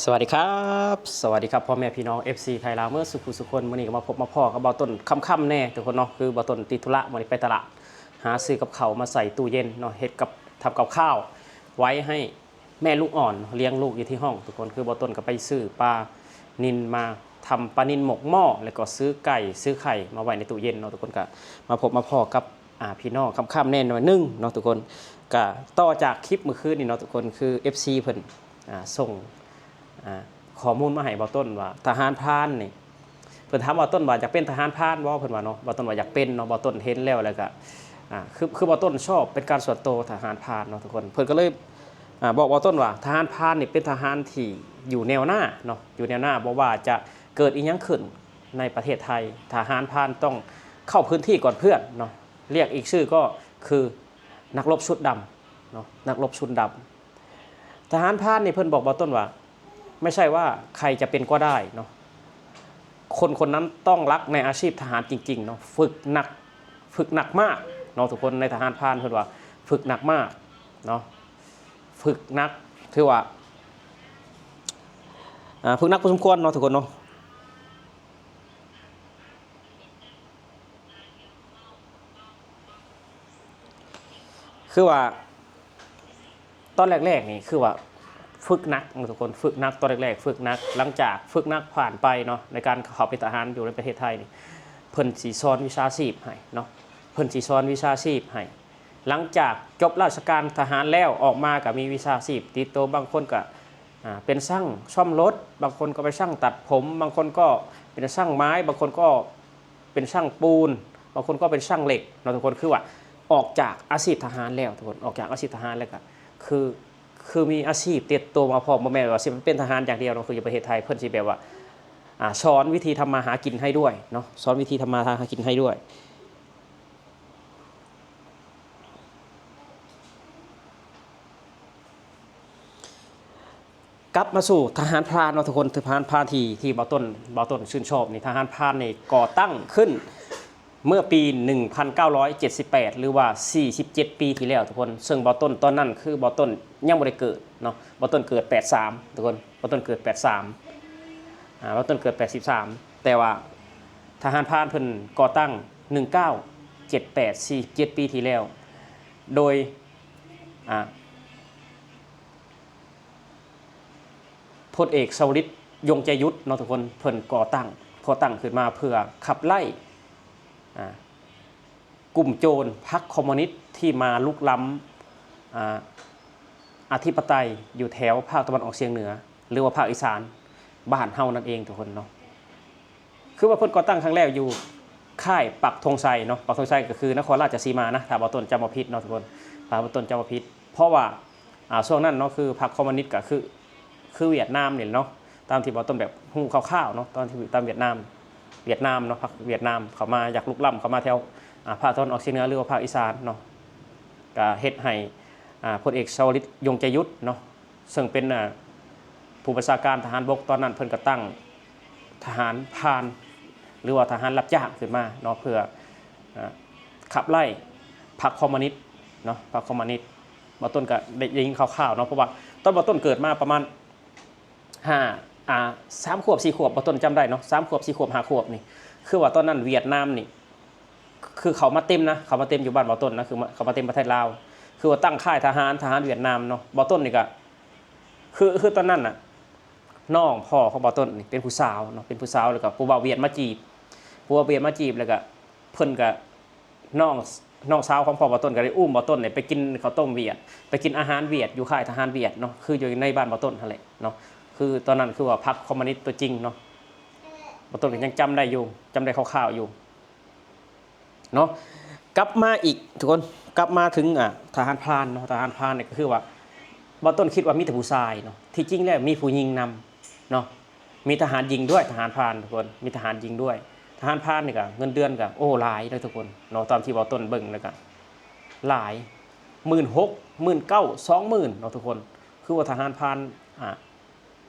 ສະຫວັດດີຄັບ ສະຫວັດດີຄັບ ພໍ່ແມ່ພີ່ນ້ອງ ເອັຟຊີ ໄທລາວເໝິດສູ່ຜູ້ສູ່ຄົນ. ມື້ນີ້ກໍມາພົບມາພໍ້ກັບບ່າວຕົ້ນຄ່ຳໆແດ່ທຸກຄົນເນາະ. ຄືບ່າວຕົ້ນຕິດທຸລະ ມື້ນີ້ໄປຕະຫຼາດ ຫາຊື້ກັບເຂົ້າມາໃສ່ຕູ້ເຢັນເນາະ ເຮັດກັບ ທຳກັບຂ້າວໄວ້ໃຫ້ແມ່ລູກອ່ອນ ລ້ຽງລູກຢູ່ທີ່ຫ້ອງທຸກຄົນ. ຄືບ່າວຕົ້ນກໍໄປຊື້ປານິນມາ ທຳປານິນໝົກໝໍ້ ແລ້ວກໍຊື້ໄກ່ຊື້ໄຂ່ມາໄວ້ໃນຕູ້ເຢັນເນາະທຸກຄົນ. ກໍມາພົບມາພໍ້ກັບ ອ່າ ພີ່ນ້ອງຄ່ຳໆແດ່ໜ້ອຍໜຶ່ງເນາະທຸກຄົນ. ກະຕໍ່ຈາກຄລິບມື້ຄືນນີ້ເນາະທຸກຄົນ ຄື ເອັຟຊີ ເພິ່ນ ອ່າ ສົ່ງ ອ່າ ຂໍ້ມູນມາໃຫ້ບ່າວຕົ້ນວ່າ ທະຫານພານນີ້ ເພິ່ນຖາມບ່າວຕົ້ນວ່າ ຢາກເປັນທະຫານພານບໍ່ ເພິ່ນວ່າເນາະ. ບ່າວຕົ້ນວ່າຢາກເປັນເນາະ. ບ່າວຕົ້ນເຫັນແລ້ວ ແລ້ວກະ ອ່າ ຄື ຄືບ່າວຕົ້ນຊອບເປັນການສ່ວນໂຕທະຫານພານເນາະທຸກຄົນ. ເພິ່ນກໍເລີຍ ອ່າ ບອກບ່າວຕົ້ນວ່າ ທະຫານພານນີ້ເປັນທະຫານທີ່ຢູ່ແນວໜ້າເນາະ ຢູ່ແນວໜ້າ. ບໍ່ວ່າຈະເກີດອີ່ຫຍັງຂຶ້ນໃນປະເທດໄທ ທະຫານພານຕ້ອງເຂົ້າພື້ນທີ່ກ່ອນເພື່ອນເນາະ. ລຽກອີກຊື່ກໍຄື ນັກລົບຊຸດດຳເນາະ ນັກລົບຊຸດດຳ. ທະຫານພານນີ້ເພິ່ນບອກບ່າວຕົ້ນວ່າ ໄມ່ໃຊ່ວ່າໃຄຈະເປັນກໍໄດ້ເນາະ ຄົນຄົນນັ້ນຕ້ອງລັກໃນອາຊີບທະຫານຈິງໆເນາະ. ຝຶກໜັກ ຝຶກໜັກມາກເນາະທຸກຄົນ. ໃນທະຫານພານເພິ່ນວ່າຝຶກໜັກມາກເນາະ ຝຶກໜັກ ຖືວ່າ ອ່າ ຝຶກໜັກພໍສົມຄວນເນາະທຸກຄົນເນາະ. ຄືວ່າຕອນແລກໆນີ້ຄືວ່າຝຶກໜັກເນາະທຸກຄົນ ຝຶກໜັກ ຕອນແລກໆຝຶກໜັກ. ຫຼັງຈາກຝຶກໜັກຜ່ານໄປເນາະ ໃນການເຂົ້າເປັນທະຫານຢູ່ໃນປະເທດໄທນີ້ ເພິ່ນຊິສອນວິຊາຊີບໃຫ້ເນາະ ເພິ່ນຊິສອນວິຊາຊີບໃຫ້. ຫຼັງຈາກຈົບລາຊະການທະຫານແລ້ວ ອອກມາກໍມີວິຊາຊີບຕິດໂຕ. ບາງຄົນກໍ ອ່າ ເປັນຊ່າງສ້ອມລົດ ບາງຄົນກໍໄປຊ່າງຕັດຜົມ ບາງຄົນກໍເປັນຊ່າງໄມ້ ບາງຄົນກໍເປັນຊ່າງປູນ ບາງຄົນກໍເປັນຊ່າງເຫຼັກເນາະທຸກຄົນ. ຄືວ່າອອກຈາກອາຊີບທະຫານແລ້ວທຸກຄົນ ອອກຈາກອາຊີບທະຫານແລ້ວກໍຄື ຄືມີອາຊີບຕິດໂຕມາພ້ອມ ບໍ່ແມ່ນວ່າຊິເປັນທະຫານຢ່າງດຽວເນາະ. ຄືຢູ່ປະເທດໄທເພິ່ນຊິແບບວ່າ ອ່າ ສອນວິທີທຳມາຫາກິນໃຫ້ດ້ວຍເນາະ ສອນວິທີທຳມາຫາກິນໃຫ້ດ້ວຍ. ກັບມາສູ່ທະຫານພຣານເນາະທຸກຄົນ. ທະຫານພຣານທີ່ ທີ່ບ່າວຕົ້ນ ບ່າວຕົ້ນຊື່ນຊອບນີ້ ທະຫານພຣານນີ້ກໍ່ຕັ້ງຂຶ້ນເມື່ອປີໜຶ່ງພັນເກົ້າຮ້ອຍເຈັດສິບແປດ ຫຼືວ່າສີ່ສິບເຈັດປີທີ່ແລ້ວທຸກຄົນ. ເຊິ່ງບ່າວຕົ້ນຕອນນັ້ນຄືບ່າວຕົ້ນຍັງບໍ່ໄດ້ເກີດເນາະ ບ່າວຕົ້ນເກີດແປດສາມທຸກຄົນ ບ່າວຕົ້ນເກີດແປດສາມ ອ່າ ບ່າວຕົ້ນເກີດແປດສິບສາມ ແຕ່ວ່າທະຫານພຣານເພິ່ນກໍ່ຕັ້ງໜຶ່ງເກົ້າເຈັດແປດ ສີ່ສິບເຈັດປີທີ່ແລ້ວ ໂດຍ ອ່າ ພົນເອກ ຊາວລິດ ຍົງໃຈຍຸດເນາະທຸກຄົນ ເພິ່ນກໍ່ຕັ້ງ ກໍ່ຕັ້ງຂຶ້ນມາເພື່ອຂັບໄລ່ ອ່າ ກຸ່ມໂຈນພັກຄອມມູນິດທີ່ມາລຸກລ້ຳ ອ່າ ອະທິປະໄຕຢູ່ແຖວພາກຕາເວັນອອກສຽງເໜືອ ຫຼືວ່າພາກອີສານບ້ານເຮົານັ້ນເອງທຸກຄົນເນາະ. ຄືວ່າເພິ່ນກໍ່ຕັ້ງຄັ້ງແລກຢູ່ຄ້າຍປັກທົງໄຊເນາະ ປັກທົງໄຊກໍຄືນະຄອນລາດຈະສີມານະ ຖ້າບໍ່ຕົ້ນຈຳບໍ່ຜິດເນາະທຸກຄົນ ຖ້າບໍ່ຕົ້ນຈຳບໍ່ຜິດ. ເພາະວ່າ ອ່າ ຊ່ວງນັ້ນເນາະ ຄືພັກຄອມມູນິດກໍຄື ຄືຫວຽດນາມນີ້ແຫຼະເນາະ ຕາມທີ່ບໍ່ຕົ້ນແບບຮູ້ຄ່າວໆເນາະ ຕອນທີ່ຕາມຫວຽດນາມ ຫວຽດນາມເນາະ ພັກຫວຽດນາມເຂົ້າມາ ຢາກລຸກລ້ຳເຂົ້າມາແຖວ ອ່າ ພາກຕາເວັນອອກສຽງເໜືອ ຫຼືວ່າພາກອີສານເນາະ ກໍເຮັດໃຫ້ ອ່າ ພົນເອກ ຊາວລິດ ຍົງໃຈຍຸດເນາະ ເຊິ່ງເປັນ ອ່າ ຜູ້ບັນຊາການທະຫານບົກຕອນນັ້ນ ເພິ່ນກໍຕັ້ງທະຫານພຣານ ຫຼືວ່າທະຫານຮັບຈ້າງຂຶ້ນມາເນາະ ເພື່ອ ອ່າ ຂັບໄລ່ພັກຄອມມູນິດເນາະ ພັກຄອມມູນິດ. ບໍ່ຕົ້ນກໍໄດ້ ໄດ້ຍິນຄ່າວໆເນາະ ເພາະວ່າຕອນບໍ່ຕົ້ນເກີດມາປະມານຫ້າ ອ່າ ສາມຂວບ ສີ່ຂວບ ບໍ່ຕົ້ນຈຳໄດ້ເນາະ ສາມຂວບ ສີ່ຂວບ ຫ້າຂວບນີ້ ຄືວ່າຕອນນັ້ນຫວຽດນາມນີ້ ຄືເຂົ້າມາເຕັມນະ ເຂົ້າມາເຕັມຢູ່ບ້ານບໍ່ຕົ້ນນະ ຄືເຂົ້າມາເຕັມປະເທດລາວ ຄືວ່າຕັ້ງຄ້າຍທະຫານ ທະຫານຫວຽດນາມເນາະ. ບໍ່ຕົ້ນນີ້ກໍ ຄື ຄືຕອນນັ້ນນະ ນ້ອງພໍ່ຂອງບໍ່ຕົ້ນນີ້ເປັນຜູ້ສາວເນາະ ເປັນຜູ້ສາວ ແລ້ວກໍຜູ້ບ່າວຫວຽດມາຈີບ ຜູ້ບ່າວຫວຽດມາຈີບ ແລ້ວກໍເພິ່ນກໍ ນ້ອງ ນ້ອງສາວຂອງພໍ່ບໍ່ຕົ້ນກໍໄດ້ອຸ້ມບໍ່ຕົ້ນນີ້ໄປກິນເຂົ້າຕົ້ມຫວຽດ ໄປກິນອາຫານຫວຽດຢູ່ຄ້າຍທະຫານຫວຽດເນາະ ຄືຢູ່ໃນບ້ານບໍ່ຕົ້ນຫັ້ນແຫຼະເນາະ. ຄືຕອນນັ້ນຄືວ່າພັກຄອມມູນິດຕົວຈິງເນາະ ບໍ່ຕົ້ນກໍຍັງຈຳໄດ້ຢູ່ ຈຳໄດ້ຄ່າວໆຢູ່ ເນາະ. ກັບມາອີກທຸກຄົນ ກັບມາເຖິງ ອ່າ ທະຫານພຣານເນາະ ທະຫານພຣານນີ້ກໍຄືວ່າ ບໍ່ຕົ້ນຄິດວ່າມີແຕ່ຜູ້ຊາຍເນາະ ທີ່ຈິງແລ້ວມີຜູ້ຍິງນຳເນາະ ມີທະຫານຍິງດ້ວຍ ທະຫານພຣານທຸກຄົນ ມີທະຫານຍິງດ້ວຍ. ທະຫານພຣານນີ້ກໍເງິນເດືອນກໍ ໂອ້ ຫຼາຍເດີທຸກຄົນເນາະ ຕາມທີ່ບໍ່ຕົ້ນເບິ່ງແລ້ວກໍຫຼາຍ ໝື່ນຫົກ ໝື່ນເກົ້າ ສອງໝື່ນເນາະທຸກຄົນ. ຄືວ່າທະຫານພຣານ ອ່າ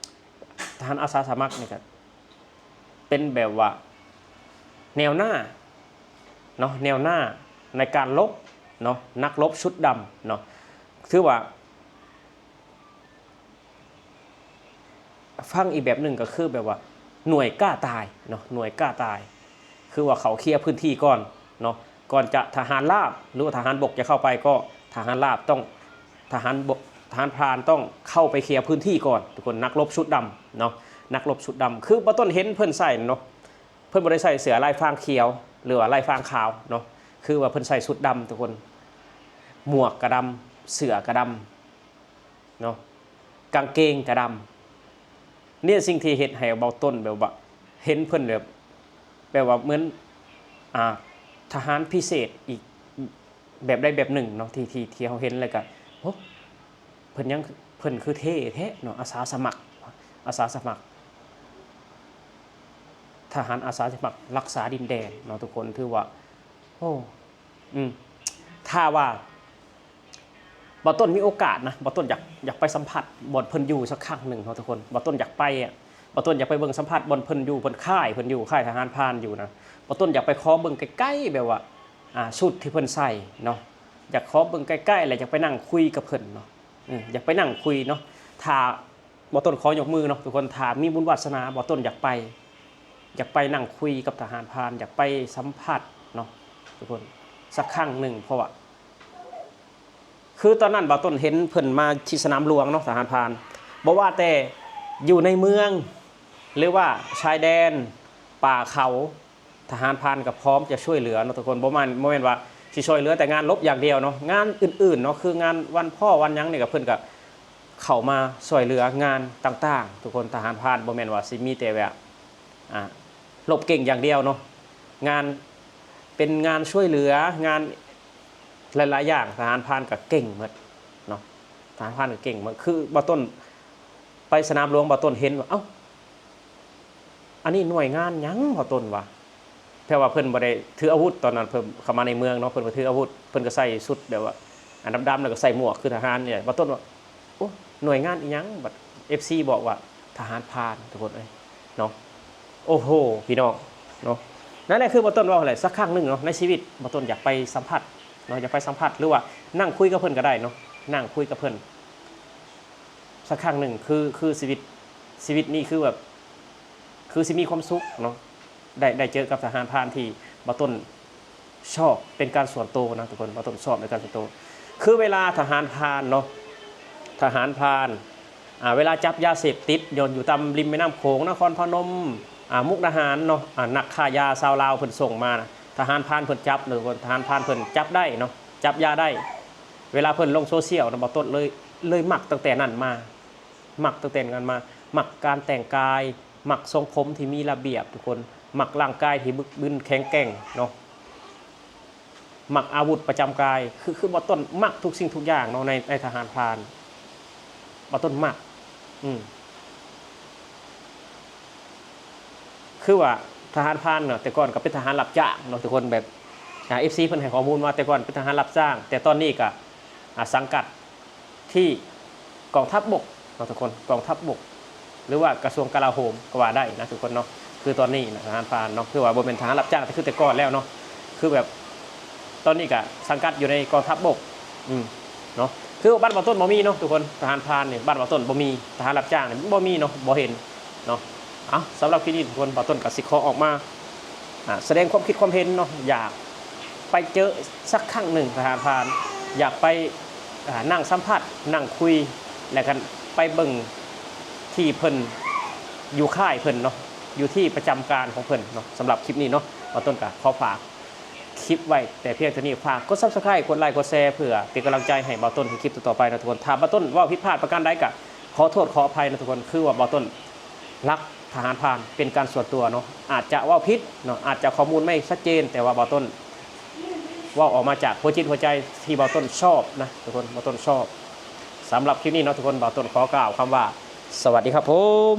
ທະຫານອາສາສະໝັກນີ້ກໍເປັນແບບວ່າແນວໜ້າເນາະ ແນວໜ້າໃນການລົບເນາະ ນັກລົບຊຸດດຳເນາະ ຖືວ່າ ຟັງອີກແບບໜຶ່ງກໍຄືແບບວ່າໜ່ວຍກ້າຕາຍເນາະ ໜ່ວຍກ້າຕາຍ ຄືວ່າເຂົາເຄຍພື້ນທີ່ກ່ອນເນາະ ກ່ອນຈະທະຫານລາບ ຫຼືວ່າທະຫານບົກຈະເຂົ້າໄປ ກໍທະຫານລາບຕ້ອງ ທະຫານບົກ ທະຫານພຣານຕ້ອງເຂົ້າໄປເຄຍພື້ນທີ່ກ່ອນ ທຸກຄົນ. ນັກລົບຊຸດດຳເນາະ ນັກລົບຊຸດດຳ ຄືບໍ່ຕົ້ນເຫັນເພິ່ນໃສ່ເນາະ ເພິ່ນບໍ່ໄດ້ໃສ່ເສື້ອລາຍຟາງຂຽວ ຫຼືວ່າລາຍຟາງຂາວເນາະ ຄືວ່າເພິ່ນໃສ່ຊຸດດຳ ທຸກຄົນ ໝວກກະດຳ ເສື້ອກະດຳ ເນາະ ກາງເກງກະດຳ ນີ້ສິ່ງທີ່ເຮັດໃຫ້ເບົາຕົ້ນແບບວ່າເຫັນເພິ່ນແບບ ແບບວ່າເໝືອນ ອ່າ ທະຫານພິເສດອີກແບບໃດແບບໜຶ່ງເນາະ ທີ່ ທີ່ ທີ່ເຮົາເຫັນແລ້ວກະ ໂອ້ ເພິ່ນຍັງ ເພິ່ນຄືເທ່ແທ້ເນາະ ອາສາສະໝັກ ອາສາສະໝັກ ທະຫານອາສາສະໝັກລັກສາດິນແດນເນາະ ທຸກຄົນ ຖືວ່າ ໂອ້ ອືມ ຖ້າວ່າ ເບົາຕົ້ນມີໂອກາດນະ ເບົາຕົ້ນຢາກ ຢາກໄປສຳຜັດບ່ອນເພິ່ນຢູ່ສັກຄັ້ງໜຶ່ງເນາະ ທຸກຄົນ. ເບົາຕົ້ນຢາກໄປອະ ເບົາຕົ້ນຢາກໄປເບິ່ງສຳຜັດບ່ອນເພິ່ນຢູ່ ເພິ່ນຄ້າຍເພິ່ນຢູ່ ຄ້າຍທະຫານພຣານຢູ່ນະ. ເບົາຕົ້ນຢາກໄປຂໍເບິ່ງໃກ້ໆ ແບບວ່າ ອ່າ ຊຸດທີ່ເພິ່ນໃສ່ເນາະ ຢາກຂໍເບິ່ງໃກ້ໆ ແລະ ຢາກໄປນັ່ງຄຸຍກັບເພິ່ນເນາະ ເອີ ຢາກໄປນັ່ງຄຸຍເນາະ. ຖ້າ ເບົາຕົ້ນຂໍຍົກມືເນາະ ທຸກຄົນ ຖ້າມີບຸນວາສະໜາ ເບົາຕົ້ນຢາກໄປ ຢາກໄປນັ່ງຄຸຍກັບທະຫານພຣານ ຢາກໄປສຳຜັດເນາະ ທຸກຄົນ ສັກຄັ້ງໜຶ່ງ ເພາະວ່າ ຄືຕອນນັ້ນເບົາຕົ້ນເຫັນເພິ່ນມາທີ່ສະໜາມຫຼວງເນາະ ທະຫານພຣານ ບໍ່ວ່າແຕ່ຢູ່ໃນເມືອງ ຫຼືວ່າຊາຍແດນ ປ່າເຂົາ ທະຫານພຣານກໍພ້ອມຈະຊ່ວຍເຫຼືອເນາະ ທຸກຄົນ. ບໍ່ແມ່ນ ບໍ່ແມ່ນວ່າຊິຊ່ວຍເຫຼືອແຕ່ງານລົບຢ່າງດຽວເນາະ ງານອື່ນໆເນາະ ຄືງານວັນພໍ່ວັນຫຍັງນີ້ກໍ ເພິ່ນກໍເຂົ້າມາຊ່ວຍເຫຼືອງານຕ່າງໆ ທຸກຄົນ. ທະຫານພຣານບໍ່ແມ່ນວ່າຊິມີແຕ່ແບບ ອ່າ ລົບເກັ່ງຢ່າງດຽວເນາະ ງານ ເປັນງານຊ່ວຍເຫຼືອ ງານຫຼາຍໆຢ່າງ ທະຫານພຣານກໍເກັ່ງໝົດເນາະ ທະຫານພຣານກໍເກັ່ງໝົດ. ຄືເບົາຕົ້ນໄປສະໜາມຫຼວງ ເບົາຕົ້ນເຫັນວ່າ ເອົ້າ ອັນນີ້ໜ່ວຍງານຫຍັງ ເບົາຕົ້ນວ່າ ແຕ່ວ່າເພິ່ນບໍ່ໄດ້ຖືອາວຸດ ຕອນນັ້ນເພິ່ນເຂົ້າມາໃນເມືອງເນາະ ເພິ່ນບໍ່ຖືອາວຸດ ເພິ່ນກໍໃສ່ຊຸດແບບວ່າ ອັນດຳໆ ແລ້ວກໍໃສ່ໝວກຄືທະຫານນີ້ແຫຼະ. ເບົາຕົ້ນວ່າ ໂອ້ ໜ່ວຍງານອີ່ຫຍັງ ບັດເອັຟຊີບອກວ່າທະຫານພຣານ ທຸກຄົນເອີຍເນາະ. ໂອ້ໂຫ ພີ່ນ້ອງເນາະ ນັ້ນແຫຼະ ຄືເບົາຕົ້ນເວົ້າຫັ້ນແຫຼະ ສັກຄັ້ງໜຶ່ງເນາະ ໃນຊີວິດເບົາຕົ້ນຢາກໄປສຳຜັດເນາະ ຢາກໄປສຳຜັດ ຫຼືວ່ານັ່ງຄຸຍກັບເພິ່ນກໍໄດ້ເນາະ ນັ່ງຄຸຍກັບເພິ່ນ ສັກຄັ້ງໜຶ່ງ ຄື ຄືຊີວິດ ຊີວິດນີ້ຄືແບບ ຄືຊິມີຄວາມສຸກເນາະ ໄດ້ ໄດ້ເຈີກັບທະຫານພຣານທີ່ເບົາຕົ້ນຊອບເປັນການສ່ວນໂຕນະ ທຸກຄົນ. ເບົາຕົ້ນຊອບເປັນການສ່ວນໂຕ ຄືເວລາທະຫານພຣານເນາະ ທະຫານພຣານ ອ່າ ເວລາຈັບຢາເສບຕິດ ຍ້ອນຢູ່ຕາມລິມແມ່ນ້ຳໂຂງ ນະຄອນພະນົມ ອ່າ ມຸກດາຫານເນາະ ອ່າ ນັກຄ້າຢາຊາວລາວເພິ່ນສົ່ງມານະ ທະຫານພຣານເພິ່ນຈັບເນາະ ທຸກຄົນ. ທະຫານພຣານເພິ່ນຈັບໄດ້ເນາະ ຈັບຢາໄດ້ ເວລາເພິ່ນລົງໂຊຊຽວນະ ເບົາຕົ້ນເລີຍ ເລີຍມັກຕັ້ງແຕ່ນັ້ນມາ ມັກຕັ້ງແຕ່ນັ້ນມາ ມັກການແຕ່ງກາຍ ມັກຊົງຜົມທີ່ມີລະບຽບ ທຸກຄົນ ມັກຮ່າງກາຍທີ່ບຶກບຶນແຂງແກ່ງເນາະ ມັກອາວຸດປະຈຳກາຍ ຄື ຄືເບົາຕົ້ນມັກທຸກສິ່ງທຸກຢ່າງເນາະ ໃນ ໃນທະຫານພຣານ ເບົາຕົ້ນມັກ ອືມ ຄືວ່າທະຫານພຣານເນາະ ແຕ່ກ່ອນກໍເປັນທະຫານຮັບຈ້າງເນາະ ທຸກຄົນ. ແບບ ອ່າ ເອັຟຊີເພິ່ນໃຫ້ຂໍ້ມູນວ່າແຕ່ກ່ອນເປັນທະຫານຮັບຈ້າງ ແຕ່ຕອນນີ້ກໍ ອ່າ ສັງກັດທີ່ກອງທັບບົກເນາະ ທຸກຄົນ ກອງທັບບົກ ຫຼືວ່າກະຊວງກະລາໂຫມກໍວ່າໄດ້ນະ ທຸກຄົນເນາະ. ຄືຕອນນີ້ນະ ທະຫານພຣານເນາະ ຄືວ່າບໍ່ແມ່ນທະຫານຮັບຈ້າງຄືແຕ່ກ່ອນແລ້ວເນາະ ຄືແບບ ຕອນນີ້ກະສັງກັດຢູ່ໃນກອງທັບບົກ ອືມ ເນາະ ຄືບ້ານເບົາຕົ້ນບໍ່ມີເນາະ ທຸກຄົນ. ທະຫານພຣານນີ້ ບ້ານເບົາຕົ້ນບໍ່ມີ ທະຫານຮັບຈ້າງນີ້ບໍ່ມີເນາະ ບໍ່ເຫັນເນາະ. ເອົ້າ ສຳລັບຄລິບນີ້ ທຸກຄົນ ເບົາຕົ້ນກໍຊິຂໍອອກມາ ອ່າ ສະແດງຄວາມຄິດຄວາມເຫັນເນາະ ຢາກໄປເຈີສັກຄັ້ງໜຶ່ງທະຫານພຣານ ຢາກໄປ ອ່າ ນັ່ງສຳຜັດ ນັ່ງຄຸຍ ແລະ ກັນໄປເບິ່ງທີ່ເພິ່ນ ຢູ່ຄ້າຍເພິ່ນເນາະ ຢູ່ທີ່ປະຈຳການຂອງເພິ່ນເນາະ. ສຳລັບຄລິບນີ້ເນາະ ເບົາຕົ້ນກໍຂໍຝາກ ຄລິບໄວ້ແຕ່ພຽງເທົ່ານີ້. ຝາກກົດ Subscribe ກົດໄລ ກົດແຊ ເພື່ອເປັນກຳລັງໃຈໃຫ້ເບົາຕົ້ນເຮັດຄລິບຕໍ່ໆໄປເນາະ ທຸກຄົນ. ຖ້າເບົາຕົ້ນເວົ້າຜິດພາດປະການໃດກໍຂໍໂທດຂໍອະໄພນະ ທຸກຄົນ. ຄືວ່າເບົາຕົ້ນຮັກທະຫານພຣານເປັນການສ່ວນຕົວເນາະ ອາດຈະເວົ້າຜິດເນາະ ອາດຈະຂໍ້ມູນບໍ່ຊັດເຈນ ແຕ່ວ່າເບົາຕົ້ນເວົ້າອອກມາຈາກຫົວຈິດຫົວໃຈທີ່ເບົາຕົ້ນຊອບນະ ທຸກຄົນ ເບົາຕົ້ນຊອບ. ສຳລັບຄລິບນີ້ເນາະ ທຸກຄົນ ເບົາຕົ້ນຂໍກ່າວຄຳວ່າ ສະຫວັດດີຄັບຜົມ.